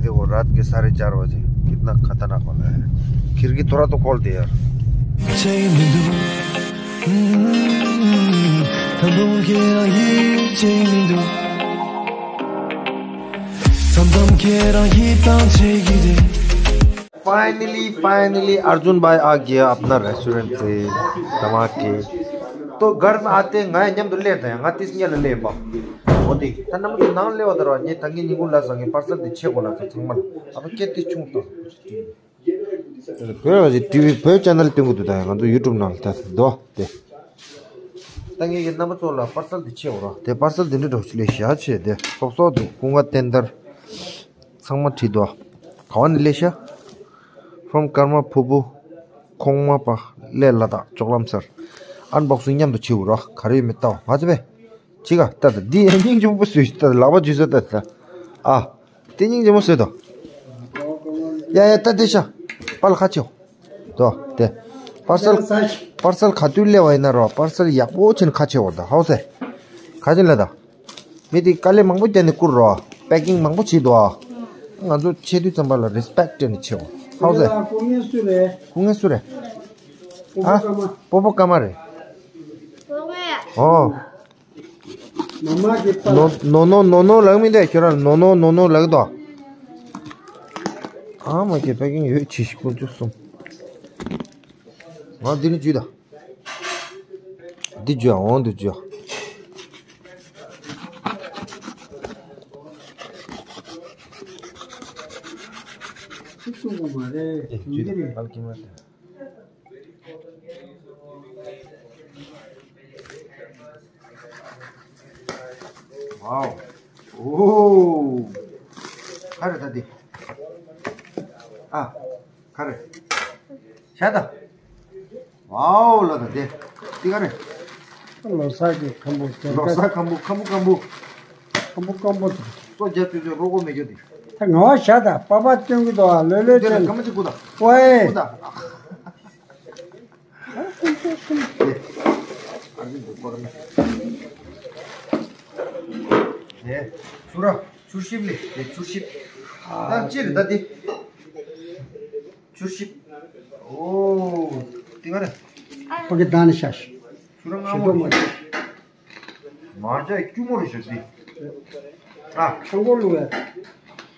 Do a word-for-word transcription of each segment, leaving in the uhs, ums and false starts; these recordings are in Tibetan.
देखो, रात के साढ़े चार बजे, कितना खतरनाक वाला है। खिड़की थोड़ा तो खोल दे यार। Finally, finally, अर्जुन भाई आ गया अपना रेस्टोरेंट से। धमाके। तो घर में आते हैं, ང་མཉམ་དུ་སླེབས་དང་ང་ཏིས་ཉལ་ལ་སླེབས་པ། འོ་དེ་ད་ནམ་གྱི་ནང་སླེབས་པ་དར་བ་ངས་ད་ངས་ཉིན་གུང་ལ་ཟ་ངས་པར་སལ་དེ་ཆེ་གོ་ལ་ཟ་ཚང་མ་ལ་ཨ་ཕ་སྐད་དེ་ཆུང་དང་། བོད་ལ་ཅིག་ཊི་ཝི་བོད་ཅེ་ནལ་སྟོན་གི་འདུག་ད་ང་ཚོ་ཡུ་ཊུབ་ནང་ལ་ད་དོ་དེ། ད་ངས་ཀྱི་རྣམ་པ་ཚོ་ལ་པར་སལ་དེ་ཆེ་གོ་ར་དེ་པར་སལ་དེ་འདྲ་འགྲོ་ཆེ་ལས་ཤ་ཆེ་དེ་སོབ་སོབ་དེ་ཀུན་དགའ་བསྟན་དར་ཚང་མ་བྲིས་དོ། ག་བ་ནས་སླེབས་ཤག From Karma ཕུ་བོ། ཁོང་མ་པ་སླེ་ལ་དྭགས་ཅོག་ལམ་སར། ཨན་བོག་སིང་མཉམ་དུ་བྱེད་འུ་རོགས། ག་རེ་ཡོད་མེད་ལྟ་བ་མ་ཚད་པས། ཅི་ག་ལྟ་ད་འདི་སྙིང་རྗེ་མོ་བཟོས་ཤིག་ལྟ་ད་ལག་པ་འཇུས་ས་ལྟ་ད། ཨ། དེ་སྙིང་རྗེ་མོ་བཟོས་དོ། ཡ་ཡ་ལྟ་དེ་ཤ། པ་ལ་ཁ་ཆེའོ། དོ་དེ། པར་སལ་པར་སལ་ག་དུས་སླེབས་པ་ཡིན་ན་རོ་པར་སལ་ཡག་པོ་ཆེན་ཁ་ཆེའོ་ད་ཧའོ་སེ། ག་ཆེན་ལ་ད། མི་དེ་དཀའ་ལས་མང་པོ་བརྒྱབ་ནས་བསྐུར་རོ། པེ་ཀིང་མང་པོ་བྱེད་དོ། ང་ཚོ་ཆེ་དུས་ཙམ་པ་ལ་རེ་སི་པེག་སྤྲད་ནས་ཆེའོ། ཧའོ་ཟེར། སྐུ་ངལ་སུ་རེད། སྐུ་ངལ་སུ་རེད། ཨ། སྤོ་བོ་ཀ་མ་རེད། ཨོ། མ་མ་གི་པ། ནོ་ནོ་ནོ་ནོ་ལགས་མི་འདུག་ཁྱོད་རང་ནོ་ནོ་ནོ་ནོ་ལགས་དོ། ཨ་མ་ཁྱེད་པེ་ཀིང་ཡོད་ཆི་ཞིག་ཀུན་སྤྱོད་གསུམ། ང་འདི་ནི་ཇུས་ད། འདི་འཇུ་ཡ་འོང་འདི་འཇུ་ཡ། ཅི་གསུང་གི་མ་རེད། ཨེ་འཇུ་ད་ཨལ་ཀི་མ་རེད། ཝའོ། ཨོ། ག་རེ་ད་འདི། ཨ། ག་རེ། ཤ་ད། ཝའོ་ལ་ད་དེ། ཏི་ག་རེ། ལོ་སར་གྱི་ཁམ་བུ་ལོ་སར་ཁམ་བུ་ཁམ་བུ་ཁམ་བུ། ཁམ་བུ་ཁམ་བུ་དེ། སོ་རྒྱབ་ཅུ་ཅུ་རོ་གོ་མེ་རྒྱུ་དེ། ད་ང་བ་ཤ་ད་པ་པ་སྟོན་གི་དོ་ལོ་ལོ་དེ་ལ་ཅན། ཀ་མ་ཅི་ཀུ་ད། ཝའེ། ཀུ་ད། དེ། ཨ་ནི་འདུག་པར་མེ། དེ། ཆུ་ར་ཆུ་ཤིབ་ལེ་དེ་ཆུ་ཤིབ། ད་ཅི་རེད་ད་དེ། ཆུ་ཤིག་ཨོ། ཏི་ག་རེ། ཕ་གི་ད་ནི་ཤ་ཤ། ཆུ་ར་ང་མོ་མ་རེད། མ་ཇ་སྐྱུར་མོ་རེད་ཤག་ཏི། ཨ། ཆང་གོ་ལུ་ཡ།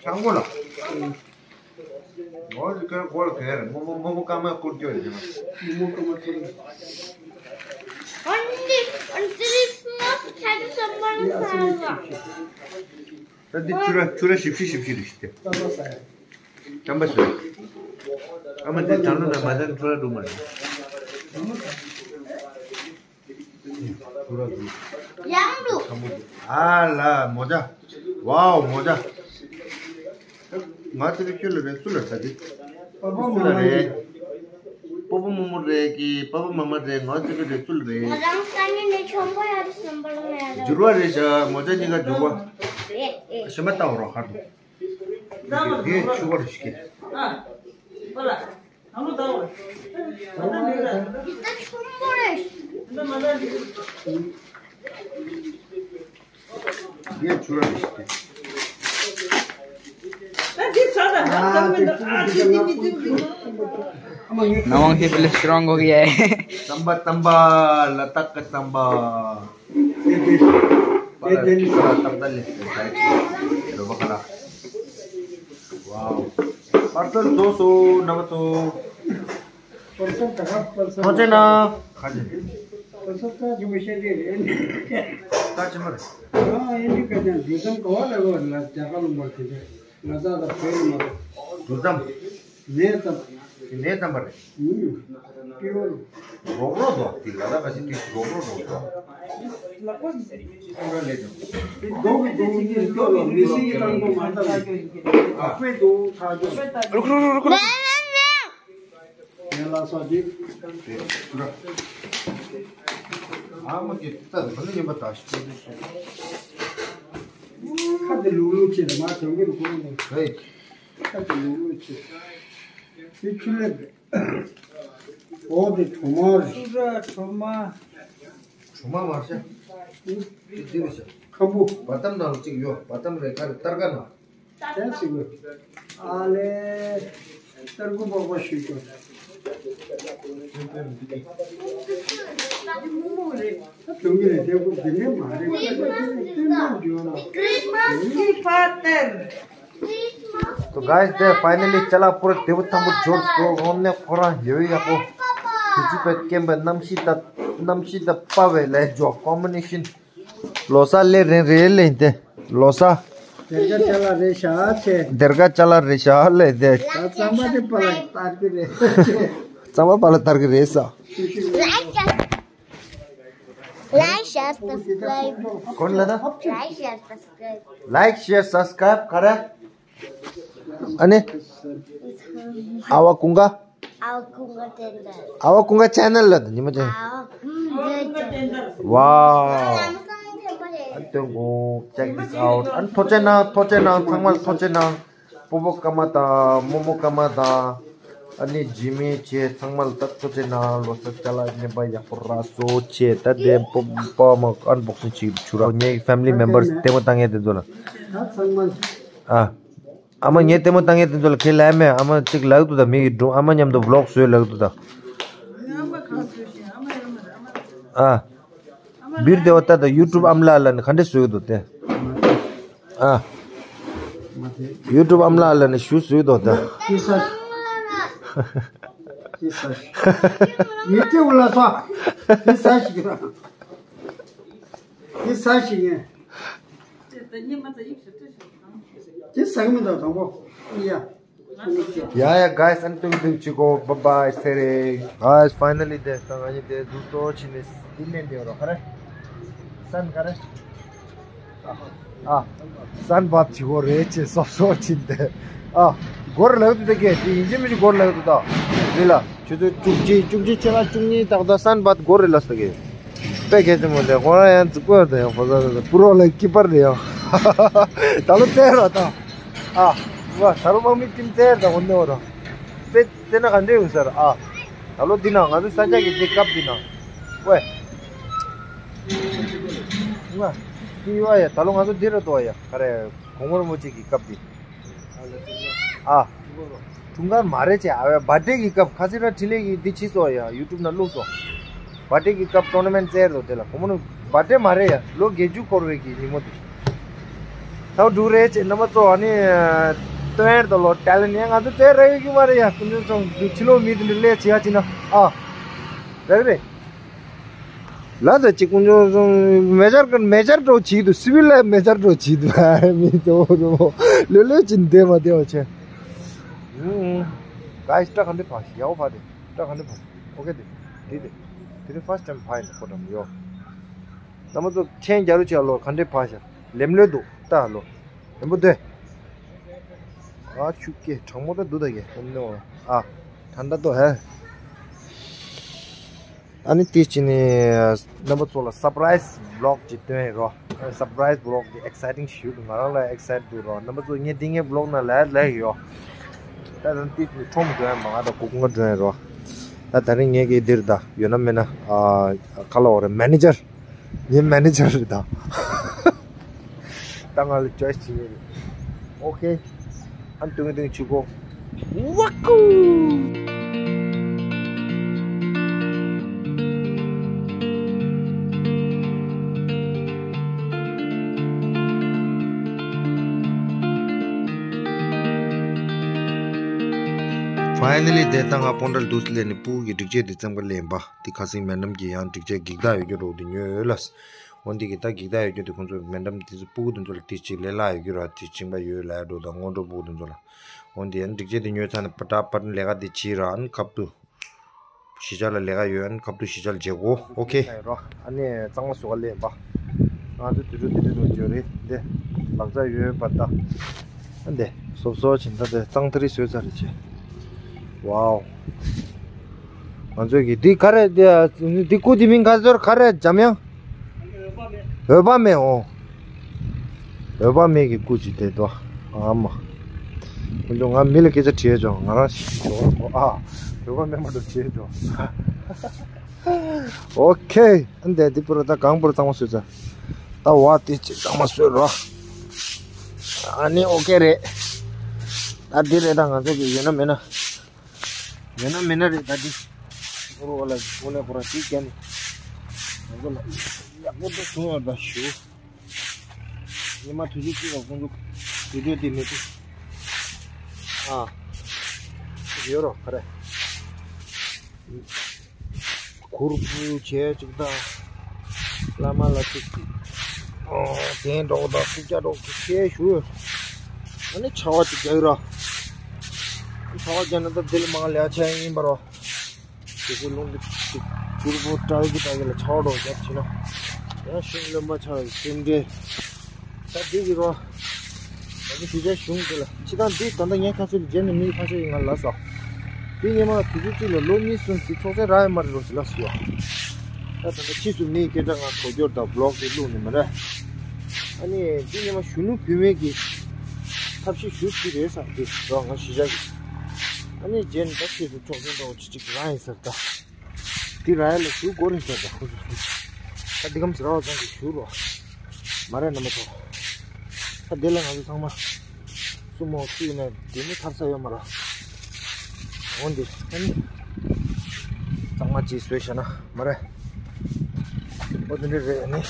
ཆང་གོ་ལ། ཨོ་ལི་ཀར་གོ་ལ་གེ་རེ་མོ་མོ་མོ་མོ་ཀ་མ་ཀུར་ཀྱོ་རེད་ན། མོ་མོ་ཀ་མ་ཀུར། Only, only three small, try to someone. ད་འདི་ཆུ་ར་ཆུ་ར་ཞིབ་ཞིབ་ཞིབ་ཞིབ་རེད་ཤག་ཏི། ཏམ་པ་ཟེར། ཨ་མ་འདི་དང་ལོ་ན་མ་དང་ཁྲོ་ར་འགྲོ་མ་རེད། ཁྲོ་ར་འགྲོ། ཡང་འགྲོ། ཨ་ལ་མོ་ཇ། ཝའོ་མོ་ཇ། ང་ཚོ་གི་ཁྱོད་ལ་རེད་སུ་ལ་ཟ་དེ། སུ་ལ་རེད། སྤོ་བོ་མོ་མོ་རེད་ཀི་པ་པ་མ་མ་རེད་ང་ཚོ་གི་རེད་སུ་ལ་རེད། ང་རང་ས་ནི་ནས་ཆོམ་པོ་ཡ་རེད་སུམ་པ་ལ་ང་ཡ་རེད། འགྱུར་བ་རེད་ཤག་མོ་ཇ་གཉིས་ཀ་འགྱུར་བ། རེད་རེད། ཞེ་མ་ལྟ་བ་རོགས་ཧ་འདུག་དེ་ཆུ་བར་ཞིག་གི། དེ་ཆུ་བར་ཞིག་གི། ནང་ཧེ་པི་ལེ་སི་རོང་གོ་གི་ཡ། ཙམ་པ་ཙམ་པ་ལ་ཏག་གི་ཙམ་པ། དེ་དེ་དེ་དེ་ནི་ས་ཏག་ཏག་ལེ་ཏག་ཏག་ལེ་རོ་བ་ཁ་ལ། ཝའོ། པར་སལ་བཟོ་སོ་ན་བ་ཚོ། པར་སལ་ད་ག་པར་སལ། ཐོང་ཆེ་ན། ཁ་ཆེ། པར་སལ་ད་ཅི་མི་ཤེས་རེད། ད་ཅི་མ་རེད། ཨ་ཨེ་འདི་ཀ་ཅང་དུས་ཙམ་ག་བ་ལ་ག་བ་ལ་རྒྱ་གར་ལུང་པར་དེ་འདྲ། ང་ཚ་ལ་བོད་ལ་མ་གཏོགས། དུ་ཙམ། ནས་ཙམ། ནས་ཙམ་པ་རེད། ཨུམ། པིའོར། རོགས་རོགས་དོ། དེ་ལ་ད་ག་ཞིག་དེ་རོགས་རོགས་དོ། ཁོང་ར་ལས་དང་། དེ་རྡོ་གི་རྡོ་གི་རྡོ་ལ་མི་སྲིད་ཀྱི་རང་དོ་མ་ལྟ་ལ། ཨ་ཁོའི་རྡོ་ཁ་ཅོ། རུག་རུག་རུག་རུག་ངས་ལ་སོགས་དེ། དེ་ཁོ་ར། ཨ་མ་གི་ད་དེ་ག་ནས་ཉན་པ་ད་ཤི་ཁ་དེ་ལུག་ལུག་ཆེ་དེ་མ་དོན་གི་རུ་ཁོང་དེ། ཧེ། ཁ་དེ་ལུག་ལུག་ཆེ། དེ་ཆུ་ལེབ་རེད། འོ་དེ་གྲོ་མ་རེད། སུ་ར་གྲོ་མ། གྲོ་མ་མ་ཤ། དེ་དེ་རེད་ཤ། ཁམ་བུ། བ་ཏམ་ནང་གཅིག་ཡོད། བ་ཏམ་རེད་ག་རེ་སྟར་ག་ན། དེ་ཟེར་དགོས། ཨ་ལེ། སྟར་ཁུ་པགས་པ་ཞུ་ཞུ། དུང་གི་ལས་དེ་ཁུ་དེ་ནས་མ་རེད། སྟོན་པ་འཇོག་ན། Christmas gift for them. So guys, དེ་finally ཅ་ལག་པུར་དེ་བུ་ཐང་པོ་འབྱོར་སོང་། དངོས་གནས་ཁོ་རང་ཡོད་ཡག་པོ། དེ་ཚོ་པའི་སྐེམ་པའི་གནམ་གཤིས་དང་གནམ་གཤིས་དང་དཔའ་བའི་ལས་འཇོག་combination། ལོ་གསར་ལས་རན་རེད་ལས་དེ། ལོ་གསར། སྡེར་ཁ་ཅ་ལག་རེད་ཤག་ཆེ། སྡེར་ཁ་ཅ་ལག་རེད་ཤག་ལས་དེ། ད་གཙང་མ་དེ་པ་ལ་བསྟར་གི་རེད། གཙང་མ་པ་ལ་བསྟར་གི་རེད་ས། Like, like, share, subscribe. གོན་ལ་ད། Like, share, subscribe. Like, share, subscribe ག་རེ། ཨ་ནི། ཨ་བ་ཀུན་དགའ། ཨ་བ་ཀུན་དགའ་ཅན་ནལ། ཨ་བ་ཀུན་དགའ་ཅན་ནལ་ལ་ཉི་མ་ཅན། ཨ་བ་ཀུན་དགའ་ཅན་ནལ། Wow. ཨ་ནི་སྟོན་གོ། Check this out. ཨ་ནི་ཐུགས་རྗེ་གནང་། ཐུགས་རྗེ་གནང་། ཚང་མ་ལ་ཐུགས་རྗེ་གནང་། སྤོ་བོ་ཀརྨ་དང་རྨོ་མོ་ཀརྨ་དང་། ཨ་ནི་འཇིགས་མེད་བཅས་ཚང་མ་ལ་ད་ཐུགས་རྗེ་གནང་། ལོ་གསར་ཅ་ལག་རྙིང་པ་ཡག་པོ་རག་སོང་བྱས། ད་དེ་སྤོ་བོ་ཀརྨ་unboxing བྱེད་ཆུ་ར། ངའི་family members ལྟད་མོ་ལྟ་མཁན་དེ་ཚོ་ལ། ཨ། ཨ་མ་ངའི་ལྟད་མོ་ལྟ་མཁན་དེ་ཚོ་ལ་ཁས་ལེན་མེད། ཨ་མ་གཅིག་ལབ་འདུག་ད། མི་གི་སྒྲུང་ཨ་མ་མཉམ་དུ་vlog བཟོས་ལབ་འདུག་ད། ཨ། བིར་དེ་བ་ད་ད་YouTube ཨམ་ལགས་ལ་ནི་ག་འདྲས་བཟོས་འདུག་དེ། ཨ། YouTube ཨམ་ལགས་ལ་ནི་ཞུ་བཟོས་འདུག་ད། ཡིད་ཐེ་ཝུ་ལ་སོ། ཡིད་ས་ཞིག་ར། ཡིད་ས་ཞིག་ཡིན། དེ་ཟ་གི་མི་འདུག་དང་པོ། ཡ། ཡ་ཡ་guys, ཨ་ནི་ཏུང་ཏུང་ཅི་གོ། Bye bye ཟེར་རེ། Guys, finally དེ་ད་ང་གཉིས་དེ་ཟུར་ཏོ་ཕྱིན་ནས་དེ་ལེན་དེ་རོ་ཁ་རེ། སན་ཁ་རེ། ཨ། སན་བབ་ཅི་གོ་རེ་ཅེ་སོབ་སོབ་ཕྱིན་དེ། ཨ། སྒོར་ལག་ཏུ་དེ་གེ་དེ་ཡིན་གཅིག་མིན་གཅིག་སྒོར་ལག་ཏུ་ད། རེ་ལ། ཆུ་ཚོད་བཅུ་གཅིག་བཅུ་གཅིག་ཕྱེད་ཀ་བཅུ་གཉིས་ཏག་ཏག་སན་བབ་སྒོར་རེ་ལ་ས་གེ། དཔེ་གལ་ཆེན་པོ་འདི་ཁོ་རང་ཡང་འཛུགས་པ་དང་ཡང་ཕོ་ས་པུ་རོ་ལ་ཀི་པར་རེད་ཡང་། ད་ལོ་བཙལ་ར་ད། ཨ། ང་ད་ལོ་དམག་མི་ཀིམ་བཙལ་ད་འོ་ནོ་ར། བཙལ་བཙལ་ན་ག་འདྲས་ཡོང་ཟེར་ཨ། ད་ལོ་འདི་ན་ང་ཚོ་ས་ཆ་གི་འདི་སྐབས་འདི་ན། ཝེ། ང་། ཀི་ཡོ་ཨ་ཡ་ད་ལོ་ང་ཚོ་འདི་ར་དོ་ཡ་ག་རེ་གོང་མོར་མོ་གཅིག་གི་སྐབས་འདི། ཨ། འཁྲུངས་སྐར་མ་རེད་ཅེ། ཨ་བའི་བར་ཌེ་གི་སྐབས་ཁ་སི་ར་འཕྲིན་ལས་ཀྱི་འདི་ཕྱིས་སོ་ཡ་YouTube ནང་བླུགས་སོ། བར་ཌེ་གི་སྐབས་ཊོར་ན་མེན་ཊ་བཙལ་རོ་དེ་ལ་ཁོ་མོ་ནུ་བར་ཌེ་མ་རེད་ཡ། ལོ་བརྒྱད་ཅུ་འཁོར་བའི་གི་ཉིན་མོ་དེ། ཐའུ་འབྲུག་རེད་ཅེ་རྣམ་པ་ཚོ་ཨ་ནི། སྟོན་ཡར་དོ་ལོ་ཊེ་ལེན་ཡ་ང་ཚོ་བཙལ་ར་ཡོད་ཀྱི་མ་རེད་ཡ། ཀུན་སྤྱོད་ཚོ་འདི་ཕྱི་ལོགས་མི་དེ་འདྲ་ལས་བྱེད་ཡ་ཅི་ན་ཨ། རེད་རེད། ལ་ད་ཅིག་ཀུན་སྤྱོད་ཚོ་མེ་ཆར་ཀ་མེ་ཆར་འགྲོ་བྱེད་དུ་སི་བིལ་ལ་མེ་ཆར་འགྲོ་བྱེད་དུ་མི་དོ་རོ་ལོ་ལོ་ཅིན་བདེ་མ་བདེ་བ་ཆེ། ཨུམ། གའི་སི་ཊ་ག་འདྲ་ཕ་ཡག་པོ་ཕ་དེ་སི་ཊ་ག་འདྲ་ཕ་ཨོ་ཁེ་དེ་དེ་དེ་དེ་ཕར་སི་ཊ་ཊེམ་ཕ་ཡིན་ཁོ་ཏམ་ཡོ། རྣམ་པ་ཚོ་ཆེན་རྒྱ་རུ་ཆེ་ལོ་ག་འདྲ་ཕ་ཤ་ལེམ་ལོས་འདུག་ལྟ་ལོ། ལེམ་པོ་དེ། ཨ་ཆུ་ཀེ་གྲང་མོ་ད་འདུག་ད་ཀེ་ཨོ་ནོ། ཨ་ཐན་ད་དོ་ཧེ། ཨ་ནི་དེ་ཅི་ནི་རྣམ་པ་ཚོ་ལ་སར་པ་རའི་སི་བི་ལོག་ཅིག་སྟོན་ཡིན་རོ། སར་པ་རའི་སི་བི་ལོག་དེ་ཨེག་སའི་ཊིང་ཞུ་འདུག་ང་རང་ལ་ཨེག་སའི་ཊི་འདུག་རོ། རྣམ་པ་ཚོ་ངས་འདི་ངའི་བི་ལོག་ནང་ལ་ལེགས་ཡོད། ད་ད་དེ་ནི་ཁྲོམ་འགྲོ་ཡ་མ་ང་ད་གུ་ཀུང་ག་འགྲོ་ཡ་རོ། ད་ད་རིང་ངས་ཀྱི་འདིར་ད་ཡོད་ན་མེད་ན་ཨ་ཁ་ལ་འོ་རེ་མེ་ནེ་ཇར། ངའི་མེ་ནེ་ཇར་རེད་ད། ད་ང་ལ་ཅོའི་སི་བྱེད་ཀྱི་རེད། ཨོ་ཁེ། ཨ་ནི་ཏུང་ཏུང་ཆུ་ཀོ། ཝ་ཀུ། ཕའི་ནལ་ལི་དེ་ད་ང་སྤོན་ཊ་ལ་དུས་སུ་སླེབས་ནས་སྤུ་གུ་གི་སྒྲིག་ཆས་དེ་བཙེམ་ག་སླེབས་ཡིན་པ། དེ་ཁ་སིང་མེ་ཌམ་གྱི་ཡང་སྒྲིག་ཆས་འགྱིག་ཐག་ཡོད་རྒྱུ་རོགས་དེ་ཉོས་ཡོད་ལ། འོན་ཏེ་གི་ད་འགྱིག་ཐག་ཡོད་རྒྱུ་དེ་ཁོང་ཚོ་མེ་ཌམ་དེ་ཚོ་སྤུ་གུ་དེ་ཚོ་ལ་དེ་གཅིག་ལས་སླ་ཡོད་རྒྱུ་ར་དེ་བྱིན་པ་ཡོད་ལ་ཡ་འགྲོ་དང་སྔོན་འགྲོ་སྤུ་གུ་དེ་ཚོ་ལ། འོན་ཏེ་ཡང་སྒྲིག་ཆས་དེ་ཉོས་ཚར་ནས་པ་ཏྲ་པ་ཏྲ་ལས་ཀ་དེ་བྱེད་ར་ཨ་ནི་ཁབ་ཏུ། གཞིས་ཆགས་ལ་ལས་ཀ་ཡོད་ཨ་ནི་ཁབ་ཏུ་གཞིས་ཆགས་ལ་བྱེད་དགོ། ཨོ་ཁེ། རོ། ཨ་ནི་གཙང་མ་བཟོ་ག་སླེབས་པ། ང་ཚོ་དུས་ཚོད་དེ་འདྲ་དུ་འབྱོར་རེད་དེ། ལག་ཆ་ཡོད་པ་ད། ཨ་འདི། སོབ་སོབ་ཕྱིན་ད་དེ་གཙང་ཐ་རི་བཟོས་ཚར་རེད་ཆེ། ཝའོ། ང་ཚོས་ཀྱི་འདི་ག་རེ་འདི་འདི་སྐུ་འདི་མིང་ག་ཚོར་ག་རེ་འཇམ་དབྱངས། འོད་དཔག་མེད་འོ། འོད་དཔག་མེད་ཀྱི་སྐུ་ཅིག་དེ་དོ། ཨ་མ། ཁོ་ཚོ་ང་མི་ལ་སྐད་ཆ་དྲིས་ཆོག་ང་རང་ཞིག་འགྲོ་ཨ། འོད་དཔག་མེད་མ་གཏོགས་དྲིས་ཆོག་ཨོ་ཁེ། ཨ་འདས་འདི་པུ་ར་ད་གང་པུ་ར་གཙང་མ་བཟོས་ཚར། ད་བ་དེ་ཅིག་གཙང་མ་བཟོས་རོ། ཨ་ནི་ཨོ་ཀེ་རེད། ད་འདི་རེད། ད་ང་ཚོ་གི་ཡོད་ན་མེད་ན། ཡོད་ན་མེད་ན་རེད། ད་འདི་ཁོ་རོ་བ་ལ་ཁོ་ལས་ཁོ་ར་ཅིག་བརྒྱབ་ནས་ང་ཚོ་ལ་ཡག་པོ་འདུག་བྱུང་ཡོད་པ་ཞུ། ཉི་མ་དུས་ཚོད་གཅིག་ལ་ཁོང་ཚོ་དུས་ཚོད་དེ་མི་འདུག་ཨ། ཡོད་རོགས་ག་རེ། གུར་ཕུབ་བྱས་ཅིག་དང་། བླ་མ་ལ་ཅིག་ཨོ། གདན་འགྲོ་དང་ཐུགས་རྒྱ་འགྲོ་ཞེས་ཞུ། ཨ་ནི་ཆར་པ་ཅིག་རྒྱག་ར། ཆར་པ་རྒྱག་ན་ད་དེ་ལས་མང་ལས་ཆ་ཡིན་པ་རོ། དེ་ཚོ་རླུང་དེ་ཅིག་གུར་ཕུབ་དྲག་གི་དྲག་གི་ལ་ཆར་པ་འགྲོ་རྒྱབ་བྱས་ན། ཡང་ཤིང་རློན་པ་ཆགས་ཀྱི་སེམས་ཁྲལ། ད་འདི་གི་རོ། ང་ཚོ་གཞིས་ཆགས་གཞུང་དེ་ལ་ཕྱི་ཐང་འདི་ད་ལྟ་ངས་ཁ་ཚོད་ལ་རྗེས་ནས་མི་ཁ་ཤས་ཡིན་ང་ལ་ཟ། འདི་ཉི་མ་དུས་ཚོད་གཅིག་ལ་ལོ་གཉིས་གསུམ་ཞིག་ཚོགས་ཆེན་རག་ཡོད་མ་རེད་རོ་ཞེས་ལ་ཟེར་བ། ད་ད་ལྟ་ཕྱིས་སུ་མིའི་སྐད་ཆ་ང་གོ་སྐྱོར་དང་བི་ལོག་དེ་བླུགས་ནས་མ་རེད། ཨ་ནི་འདི་ཉི་མ་གཞོན་ནུ་བུད་མེད་ཀྱི་ཐབས་ཤེས་ཞུ་ཅི་རེད་ཟེར་གི་རོ་ང་གཞིས་ཆགས་ཀྱི། ཨ་ནི་རྗེས་ནས་ད་ཕྱིས་སུ་ཚོགས་ཆེན་འགྲོ་ཅི་ཅིག་རག་ཡིན་ཟེར་ད། འདི་ར་ཡ་ལ་ཞུ་དགོས་རེད་ཟེར་ད་ཁོ་ཚོ། ད་འདི་གམ་ཟེར་བ་ཚང་གི་ཞུ་རོ། མ་རེད་རྣམ་པ་ཚོ། ད་འདི་ལ་ང་ཚོ་ཚང་མ་སུ་མོ་སུ་ཡིན་ན་འདི་ནི་ཐར་ས་ཡོད་མ་ར། འོན་ཏེ་ཨ་ནི་གཙང་མ་ཅིག་བཟོས་བཞག་ན་མ་རེད། འོ་དེ་འདྲ་རེད། ཨ་ནི་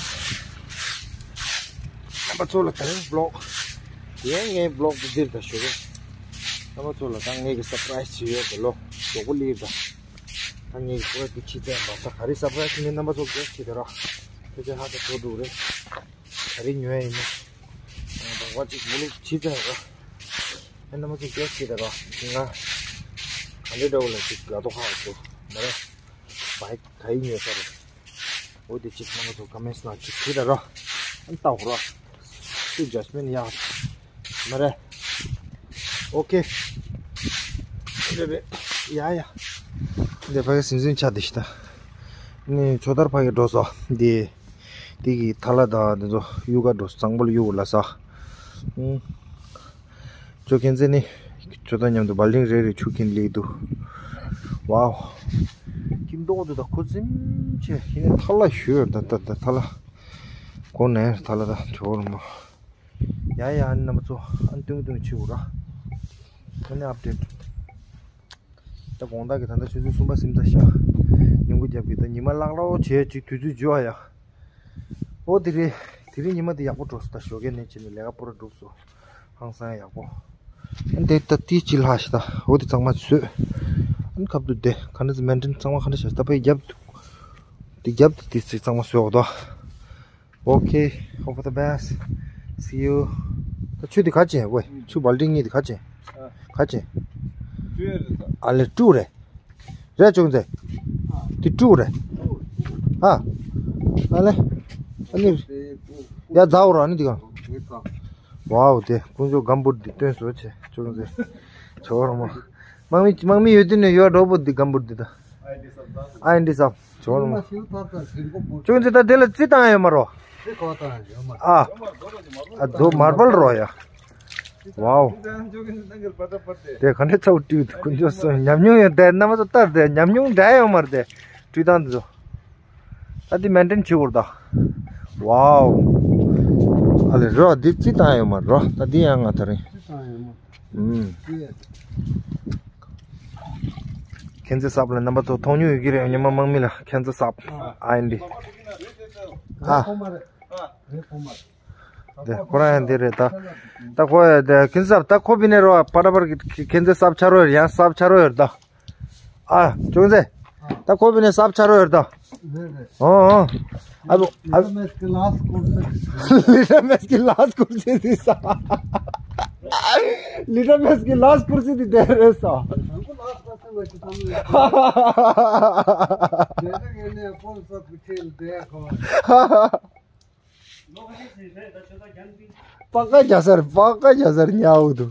རྣམ་པ་ཚོ་ལ་ད་རིང་བི་ལོག་དེ་ཡང་ངའི་བི་ལོག་དེ་འདིར་ད་ཞུ་རོ། རྣམ་པ་ཚོ་ལ་ད་ངའི་གི་སར་པ་རའི་སི་ཅིག་ཡོད་དེ་ལོ་མགྱོགས་པོ་སླེབས་ད། ད་ངས་ཀྱི་སུ་ར་འདི་ཕྱི་བཙལ་མ་ས་ག་རེ་སར་པ་རའི་སི་ནི་རྣམ་པ་ཚོ་གས་ཕྱི་དེ་ར། ཕལ་ཆེར་ཧ་ད་ཐོ་འདུག་རེད། ག་རེ་ཉོ་ཡ་ཡིན་ན། ད་བ་ཅིག་མི་ལུག་ཕྱི་བཙལ་ར། ཨེ་རྣམ་པ་ཚོ་གས་ཕྱི་དེ་ར། ང་ག་འདྲེ་འདྲ་བོ་ལ་ཅིག་དགའ་ཏོ་ཁ་ཅོ་མ་རེད། བའི་ག་ཡི་ཉོ་ས་རེད། འོ་དེ་ཅིག་རྣམ་པ་ཚོ་ཀ་མེན་སི་ནང་ཅིག་ཕྱི་དེ་ར། ཨན་ཏའོ་ར། སུ་ཇ་སི་མིན་ཡ། མ་རེད། ཨོ་ཁེ། རེད་རེད། ཡ་ཡ། འདི་ཕ་གི་སིམ་སིམ་ཆ་དེ་ཤི་ད། ནི་ཆོ་དར་ཕ་གི་འགྲོ་སོ། འདི། འདི་གི་ཐ་ལ་དང་འདི་ཚོ་གཡུག་ག་འགྲོ་སོ། གཙང་པོ་ལ་གཡུག་ལ་ས། ཨུང་། ཆོ་ཁན་ཚེ་ནི། ཆོ་དར་མཉམ་དུ་བལ་ལིང་རེ་རེ་ཆུ་ཁིན་ལེགས་འདུག་ཝའོ། ཁྱིམ་ཏོག་དུ་ད་ཁོ་ཚིམ་ཆེ། ཡིན་ནི་ཐ་ལ་ཞོད་ད་ད་ད་ཐ་ལ། གོ་ནས་ཐ་ལ་ད་ཆོ་རུ་མ། ཡ་ཡ། ཨ་ནི་རྣམ་པ་ཚོ་ཨ་ནི་ཏུང་ཏུང་ཆེ་འུ་ར། ཨ་ནི་ཨབ་ཌེཊ། ད་དགོང་དག་གི་ད་ལྟ་ཆུ་ཚོད་གསུམ་པ་ཟིན་ཚར་ཤག་ཉིན་གུང་རྒྱབ་ཀྱི་ད་ཉི་མ་ལྷག་ལྷག་བྱས་ཅིག་དུས་ཚོད་འཇུ་བ་ཡ། ཨོ་དེ་རེད། དེ་རིང་ཉི་མ་དེ་ཡག་པོ་འགྲོ་སོང་། ད་ཞོགས་ཀས་ནས་བྱས་ནས་ལས་ཀ་པོ་ར་འགྲུབ་སོང་། ཧང་སང་ཡག་པོ། ཨ་ནི་དེ་ད་ཏི་ཅི་ལྷག་ཤི་ད། ཨོ་དེ་གཙང་མ་བཟོས། ཨ་ནི་ཁབ་ཏུ་དེ་ག་འདྲ་ཟེར་མེན་ཊེན་གཙང་མ་ག་འདྲ་བྱས་ད་པའི་རྒྱབ་ཏུ། དེ་རྒྱབ་ཏུ་དེ་ཚིག་གཙང་མ་བཟོས་འོ་ད། Okay, hope for the best. See you. ད་ཆུ་དེ་ག་ཅན་ཝེ། ཆུ་བལ་ཏི་གཉིས་དེ་ག་ཅན། ག་ཅན། ཨ་ལེ་ཀྲུ་རེད། རེད་ཅུང་ཙེ། དེ་ཀྲུ་རེད། ཨ། ཨ་ལེ། ཨ་ནི། ཡ་ཛའོ་ར་ནི་དེ་ག་ཝའོ་དེ་ཀུན་ཅོ་གམ་བུར་དེ་སྟོན་སོ་ཆེ་ཅུང་ཙེ། ཆོ་ར་མ། དམག་མི་དམག་མི་ཡོད་དུས་ནས་ཡོད་འགྲོ་པོ་འདི་གམ་བུར་འདི་ད། ཨ་ཨིན་འདི་སབ་ཇོར་མ། ཅུང་ཙེ་ད་དེ་ལ་རྩི་བཏང་ཡོད་མ་རོ། ཨ། ཨ་ཛོ་མར་བལ་རོ་ཡ། ཝའོ། དེ་ག་འདྲ་ཚ་བོ་བཀྲུས་འདུག་ཀུན་སྤྱོད་སོང་ཉམས་མྱོང་ཡོད་དེ་རྣམ་པ་ཚོ་ལྟར་དེ་ཉམས་མྱོང་འདྲ་ཡོད་མ་རེད་དེ་བཀྲུས་སྟངས་འདི་ཚོ། ད་འདི་མེན་ཊེན་བྱེད་དགོས་རེད་ད། ཝའོ། ཨ་ལེ་རོ་འདི་རྩི་བཏང་ཡོད་མ་རོ། ད་འདི་ཡང་ང་ད་རིང་། ཨུམ། ཁེན་ཙེ་སབ་ལ་རྣམ་པ་ཚོ་མཐོང་མྱོང་ཡོད་ཀྱི་རེད། ཉི་མ་དམག་མི་ལ་ཁེན་ཙེ་སབ་ཨ་ཨིན་འདི། ཨ། དེ་ཁོ་རང་ཡང་འདི་རེད་ད། ད་ཁོ་ཡ་དེ་ཁེན་ཙེ་སབ་ད་ཁོ་བི་ནས་རོ་པ་ཏྲ་པར་གི་ཁེན་ཙེ་སབ་ཆ་རོ་ཡོད་ཡང་སབ་ཆ་རོ་ཡོད་ད། ཨ་ཅུང་ཙེ། ད་ཁོ་བི་ནས་སབ་ཆ་རོ་ཡོད་ད། རེད་རེད། ཨོ་ཨོ། ཨ་ལོ། ཨ། ལི་ཏྲ་མེས་ཀྱི་ལཱསི་ཀོར་སི། ལི་ཏྲ་མེས་ཀྱི་ལཱསི་ཀོར་སི་དེ་ས། ལི་ཏྲ་མེས་ཀྱི་ལཱསི་ཀོར་སི་དེ་དེ་རེད་ས། ཧ་ཧ་ཧ་ཧ། པ་ཀ་རྒྱ་སར། པ་ཀ་རྒྱ་སར་ཉའུ་དུ།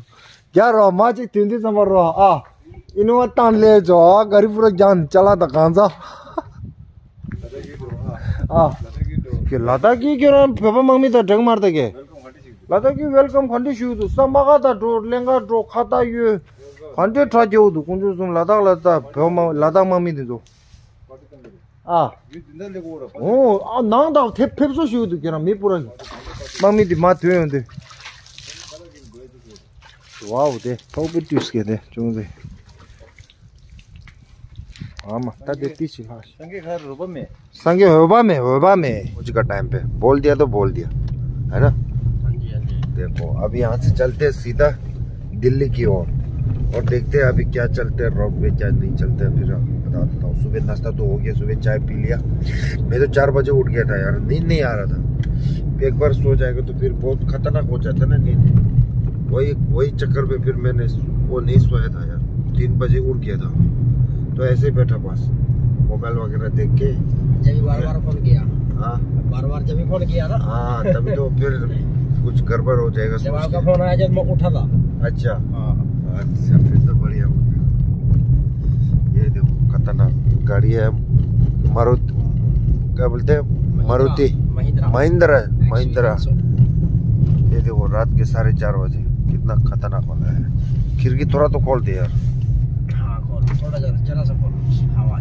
རྒྱ་རོ་མ་ཅིག་དུས་འདི་ཙམ་པ་རོ་ཨ། ཨི་ནོ་བ་བཏང་ལས་ཇོ་ཨ་ག་རི་པུ་ར་རྒྱང་ཅ་ལག་དང་གང་ཚ། ཨ། ཀྱི་ལ་དྭགས་ཀྱི་ཁྱོད་རང་བོད་པ་དམག་མི་དང་འགྲིག་མ་རེད་ད་ཀྱི། ལ་དྭགས་ཀྱི་ཝེལ་ཀམ་ག་འདྲ་ཞུ་འདུག་ས་མ་ག་ད་འགྲོ་ལེན་ག་འགྲོ་ཁ་ད་ཡོད། ག་འདྲ་དྲག་རྒྱའུ་འདུག་དཀོན་མཆོག་གསུམ་ལ་དྭགས་ལ་ད་བོད་དམག་ལ་དྭགས་དམག་མི་དེ་ཚོ། ཨ། ཨོ། ཨ་ནང་དང་དེ་ཕེབས་བསུ་ཞུ་འདུག་ཁྱེད་རང་མི་སྤུ་ར་གི། དམག་མི་དེ་མ་ཐོན་ཡོང་དུས། वाह, दे, तो भी टूस के दे, चुन दे। हाँ, मा, ता दे पीछे हाँ। संगे घर रुपा में। संगे होबा में, होबा में। कुछ का टाइम पे बोल दिया तो बोल दिया, है ना? हाँ जी, हाँ जी। देखो, अब यहाँ से चलते हैं सीधा दिल्ली की ओर और देखते हैं अभी क्या चलते हैं रोड पे, क्या नहीं चलते हैं, फिर आपको बता देता हूँ। सुबह नाश्ता तो हो गया, सुबह चाय पी लिया। मैं तो चार बजे उठ गया था यार, नींद नहीं आ रहा था। एक बार सो जाएगा तो फिर बहुत खतरनाक हो जाता है ना नींद। वही वही चक्कर में फिर मैंने वो नहीं सोया था यार, तीन बजे उठ गया था। तो ऐसे ही बैठा बस, मोबाइल वगैरह देख के। जब भी बार बार फोन किया। हाँ। बार बार जब भी फोन किया ना। हाँ, तभी तो फिर कुछ गड़बड़ हो जाएगा जब सोच आपका के। फोन आया, जब मैं उठा था। अच्छा। हाँ। अच्छा, फिर तो बढ़िया हो गया। ये देखो, खतरनाक गाड़ी है, मारुति, क्या बोलते हैं? मारुति। महिंद्रा। महिंद्रा है, महिंद्रा। ये देखो, रात के साढ़े चार बजे, कितना खतरनाक वाला है। खिड़की थोड़ा तो खोल दे यार। हाँ, खोल, थोड़ा जरा, जरा सा खोल, हवा।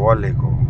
वालेकुम।